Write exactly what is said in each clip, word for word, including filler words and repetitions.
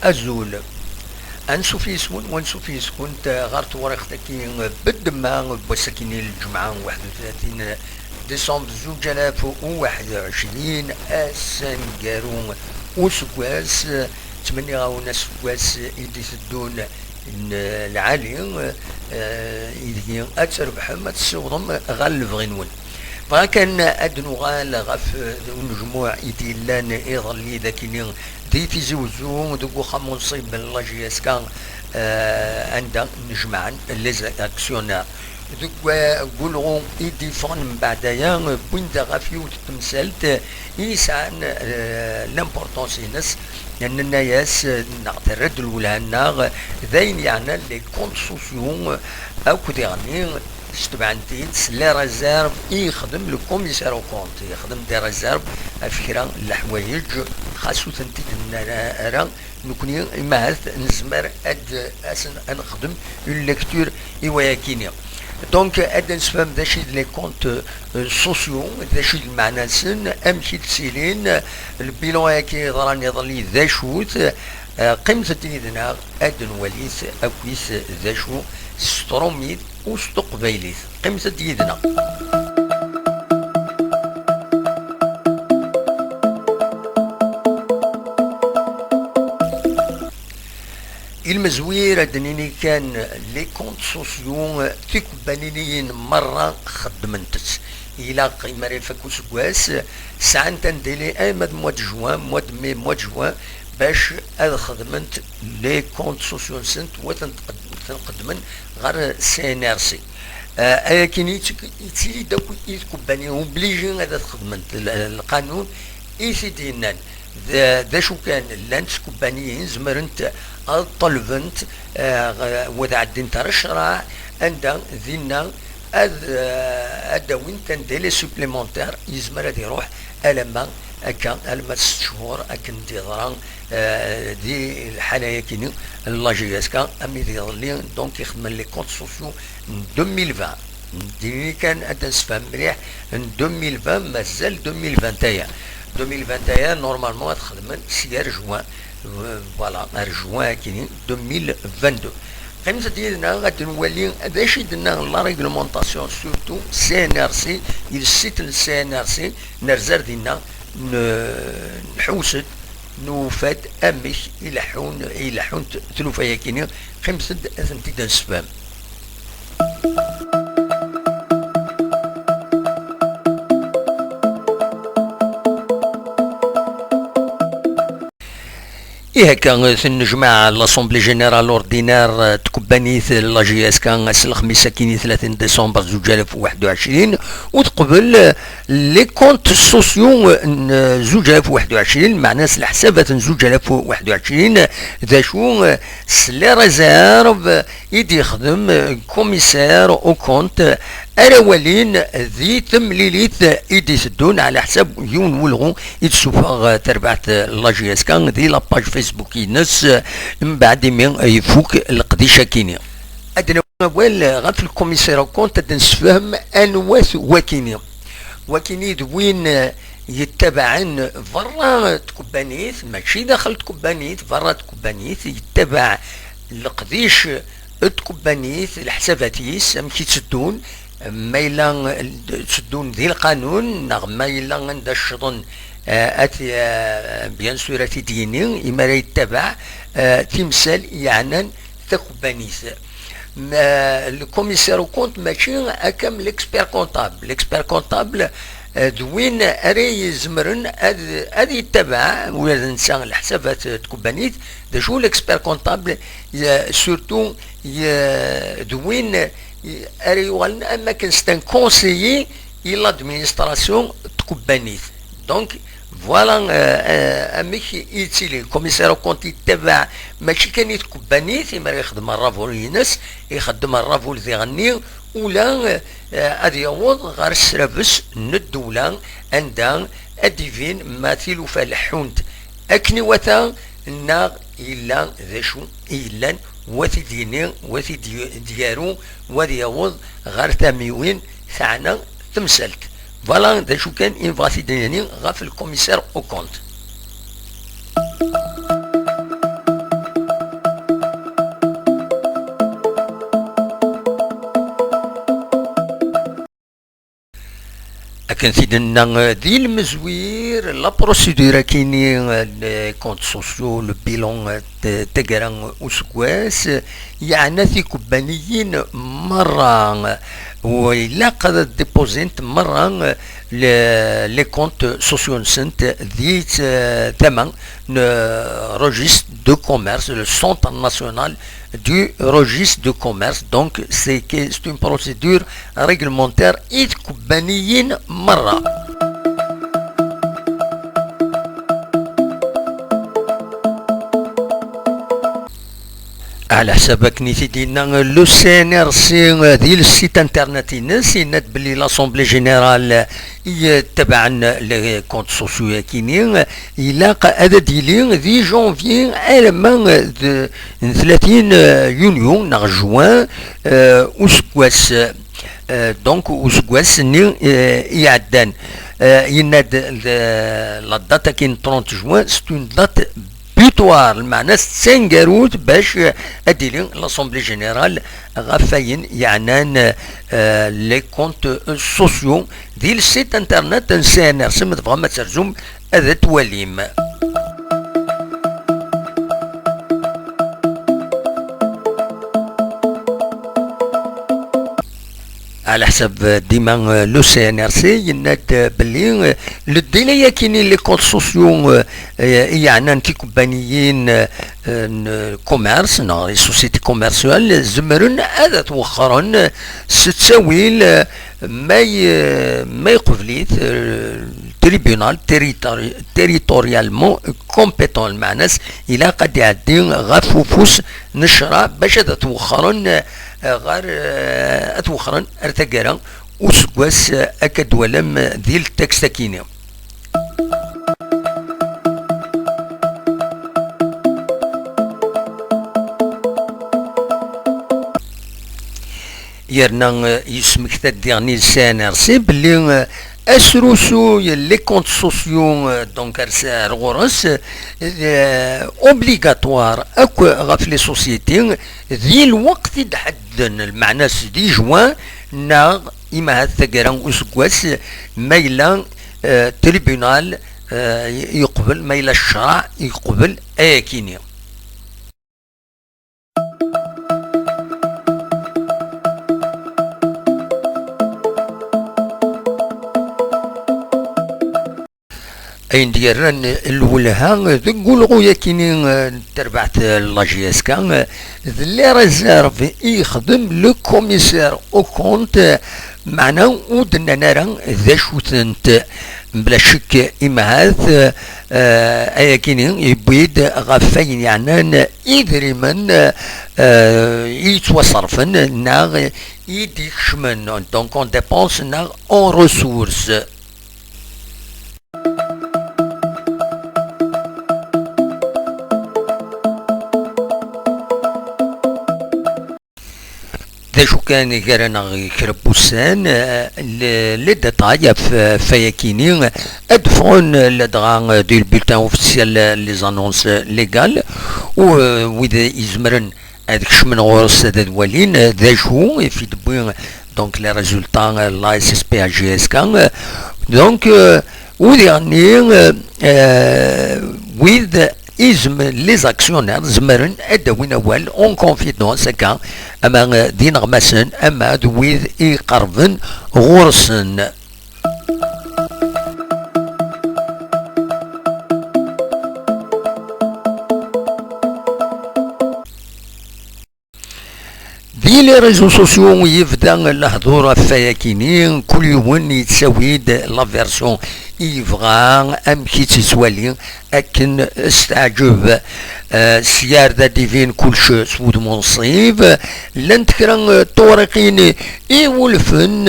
Azul. Ansuf yis-wen, wansuf yis-kunt ɣer tewriqt-agi n ddemma n wass-agi n lǧemɛa, waḥed u tlatin décembre zuǧ alaf u waḥed u ɛecrin, ass aneggaru useggas. Ttmenniɣ-awen aseggas i d-iteddun n lɛali, eh, ideg ad trebḥem, ad tessiwḍem ɣer lebɣi-nwen. Bɣiɣ kan ad d-nuɣal ɣef, eh, unejmuɛ i d-yellan iḍelli d akini di Tizi Wezzu deg uxxam unṣib n la J S K, eh, anda nejmaɛen les actionnaires. Deg wa-, deg ulɣu i d-iffɣen mbeɛd aya, wwin-d ɣef yiwet n temsalt i yesɛan, eh, l'importance-ines, nenna-yas, eh, neɣ terra-d lwelha-nneɣ d ayen yeɛnan les comptes sociaux akk diɣenni setbeɛen-t-id s les réserves i yexdem le commissaire aux comptes, yexdem des réserves ɣef kra n leḥwayeǧ, xas ur tent-id-nenna ara, nekni, imahat nezmer ad, ad nexdem une lecture i wayakini. Donc, ad d-nessefhem d acu i d les comptes, euh, sociaux, d acu i d lmeɛna-nsen, amek i d-ttilin, le bilan-agi yeḍran iḍelli d acu-t, euh, qqimet-d yid-neɣ ad d-nwali-t akkit d acu s trumit u s teqbaylit. Qqimet-d yid-neɣ. Ilmezwir, ad d-nini kan, les comptes sociaux, tikebbaniyin merra xeddment-tt. Ilaq, imi ara ifak useggas, sɛant un délai, ama d mois de juin, mois de mai, mois de juin, bac ad xedment les comptes sociaux-nsent, wa ten-, ten-qeddmen ɣer C N R C. Ah, ayakini yettili-d akk i tkebbaniyin, obligé ad xedment l-, lqanun i t-id-yennan. D, d acu kan, llant tkebbaniyin zemrent ad ṭelbent, ah, wa ad ɛeddint ar ccreɛ, anda dinna ad, ah, ad d-awint un délai supplémentaire, yezmer ad iruḥ alamma akka, alamma d sett cchur, akken d-yeḍra, ah, di lḥala-yakini n la J S K, am i d iḍelli, donc, ixedmen les comptes sociaux n deux mille vingt. Dini kan ad d-nessefhem mliḥ, n deux mille vingt mazal deux mille vingt et un. Deux mille vingt et un, normalement, ad xedmen si ar juin, euh, voilà, ar juin akini deux mille vingt-deux. Qqimet-d yid-neɣ ad nwali d acu i d-tenna la réglementation, surtout C N R C, il site n C N R C, nerza ar dinna, n-, nḥewwes-d, nufa-d amek i leḥḥun, i leḥḥunt tlufa-yakini. Qqimet-d ad tent-id-nessefhem. Ihi akka, tennejmaɛ l'Assemblée Générale Ordinaire, eh, tkebbanit la J S K ass n lexmis akkin i tlatin décembre zuǧ alaf u waḥed u ɛecrin, u teqbel, eh, les comptes sociaux n, eh, zuǧ alaf u waḥed u ɛecrin, meɛna s leḥsabat n zuǧ alaf u waḥed u ɛecrin, d acu, eh, s les réserves, i d-yexdem, euh, commissaire aux comptes, ara walin di temlilit i d-iteddun ɛla ḥsab yiwen n welɣu i d-tessufeɣ, euh, terbaɛt, euh, la J S K di la page Facebook-ines, euh, mbeɛd imi, euh, ifuk leqdic-akini. Ad d-nawi awal, euh, ɣef le commissaire aux comptes, ad d-nessefhem anwa-t wakini. Wakini d win, euh, yettabaɛen berra n tkebbanit, mačči daxel tkebbanit, berra tkebbanit, yettabaɛ leqdic n tkebbanit, leḥsabat-is, amek i tteddun, ma yella tteddun di lqanun, neɣ ma yella anda ccḍen, eh, at, eh, bien sûr, ad t-id-yini, imi ara yettabaɛ, eh, timsal yeɛnan takebbanit. Ma, le commissaire aux comptes mačči akka am l'expert comptable. L'expert comptable, eh, d win ara izemren ad, ad yettabaɛ ula d netta leḥsabat n tkebbanit. D acu l'expert comptable? Eh, surtout, eh, d win, eh, ara yuɣalen am akken c'est un conseiller i l'administration n tkebbanit. Donc, voilà, euh, euh, amek i yettili. Le commissaire aux comptes yettabaɛ mačči kan i tkebbanit, imi ara yexdem rrabul-ines, ixeddem rrabul diɣenni, ula, euh, ad yaweḍ ɣer ssrabes n ddewla, anda ad d-ibin ma tilufa leḥḥunt akken iwata, neɣ yella d acu i yellan, wa t-id-yini, wa t-id-yaru, wa ad yaweḍ ɣer tamiwin teɛna temsalt. Voilà d acu kan i nebɣa ad t-id-nini ɣef le commissaire aux comptes. Akken t-id-nenna, eh, di lmezwir, la procédure akini, eh, les comptes sociaux, le bilan, eh, d taggara useggas, eh, yeɛna tikubbaniyin merra, eh, u ilaq ad déposent merra, eh, le-, les comptes sociaux-nsent di t-, tama n registre de commerce, le Centre national du registre de commerce. Donc, c'est que c'est une procédure réglementaire i tkubbaniyin merra. Ɛla ḥsab akken i t-id-yenna le C N R C di le site internet-ines, yenna-d belli l'Assemblée générale i tabɛen les comptes sociaux-akini, ilaq ad d-yili di janvier alamma d n tlatin yunyu neɣ juin, euh, useggas, euh, donc useggas-nni, euh, iɛeddan. Euh, yenna-d, euh, la date-agi n trente juin, c'est une date butoir, lmeɛna-s d taneggarut bac, euh, ad d-tili l'Assemblée générale ɣef wayen yeɛnan, euh, les comptes sociaux di le site internet n C N R C, ma tebɣam ad terzum ad twalim. Ɛla ḥsab dima, euh, le C N R C yenna-d, euh, belli, euh, le délai-akini les comptes sociaux, euh, euh, i yeɛnan tikubbaniyin, euh, n commerce neɣ les sociétés commerciales zemren ad t-wexxren, euh, s ttawil, euh, ma y-, ma yeqbel-it, euh, tribunal territori-, territorialement compétent, lmeɛna-s ilaq ad d-iɛeddi ɣef ufus n ccṛeɛ bac ad t-wexxren, eh, ɣer, eh, ad t-wexxren ar taggara useggas, eh, akka d-twalam di le texte-akini. Yerna, eh, yesmekta-d diɣen i le C N R C belli, eh, asrusuy, les comptes sociaux, eh, donc ar s-, ar ɣur-s, eh, obligatoire akk ɣef les sociétés di lweqt i d-ḥedden, lmeɛna-s di juin neɣ imahat taggara useggas, ma yella, eh, tribunal, eh, yeqbel, ma yella ccṛeɛ yeqbel ayakini. Ayen d-yerran lwelha deg ulɣu-yakini, eh, n terbaɛt, eh, n la J S K, eh, d les réserves i yexdem le commissaire aux comptes, eh, meɛna ur d-nnan ara d acu-tent. Mebla ccek, imahat, eh, ayakini yewwi-d ɣef wayen yeɛnan idrimen, eh, i yettwaṣerfen neɣ i d-ikecmen, donc en dépenses neɣ en ressources. D acu kan, gar-aneɣ kra n wussan, eh, le, les détails ɣef, ɣef wayakini ad d-ffɣen ladɣa, eh, du bulletin officiel, eh, les annonces légales, u, eh, wid izemren ad kecmen ɣur-s ad, ad walin, eh, d acu i fi d-wwi, donc, les résultats, eh, la S S P A G S K, eh, donc, eh, u diɣenni, eh, eh, wid izem-, les actionnaires zemren ad d-awin awal en confidence, akka ama d ineɣmasen ama d wid iqerben ɣur-sen. Di les réseaux sociaux yebda lehdur ɣef wayakini, kul yiwen yettawi-d la version i yebɣa, amek i tt-yettwali akken s teɛǧeb. Eh, s yar da divin kulec s wudem unṣib, llant kra n tewriqin iwulfen,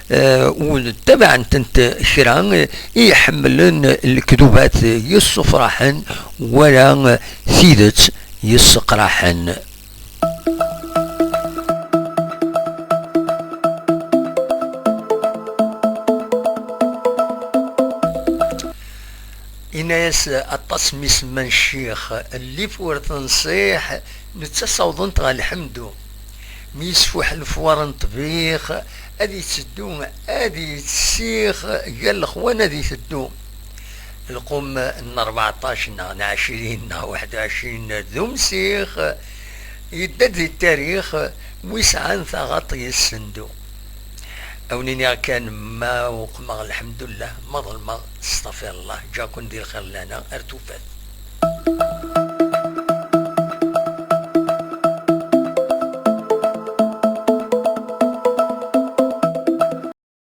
eh, u tabaɛent-tent kra i iḥemmlen lekdubat yessufraḥen wala tidet yesseqraḥen. Ini-as aṭas mi semman ccix, llif ur tenṣiḥ, netta sawḍent ɣer lḥemdu. Mi yesfuḥ lefwar n ṭbix, ad yetteddu, ad yettessiɣ gar lexwan, ad iteddu. Lqum n rbeɛṭac neɣ n ɛecrin neɣ waḥed u ɛecrin d umsiɣ, yedda-d di tarix, wi sɛan taɣaṭ yessendu. A wen-iniɣ kan, ma uqmeɣ, lḥemdullah, ma ḍelmeɣ, stafirllah, ǧǧiɣ-ken di lxir lana ar tufat.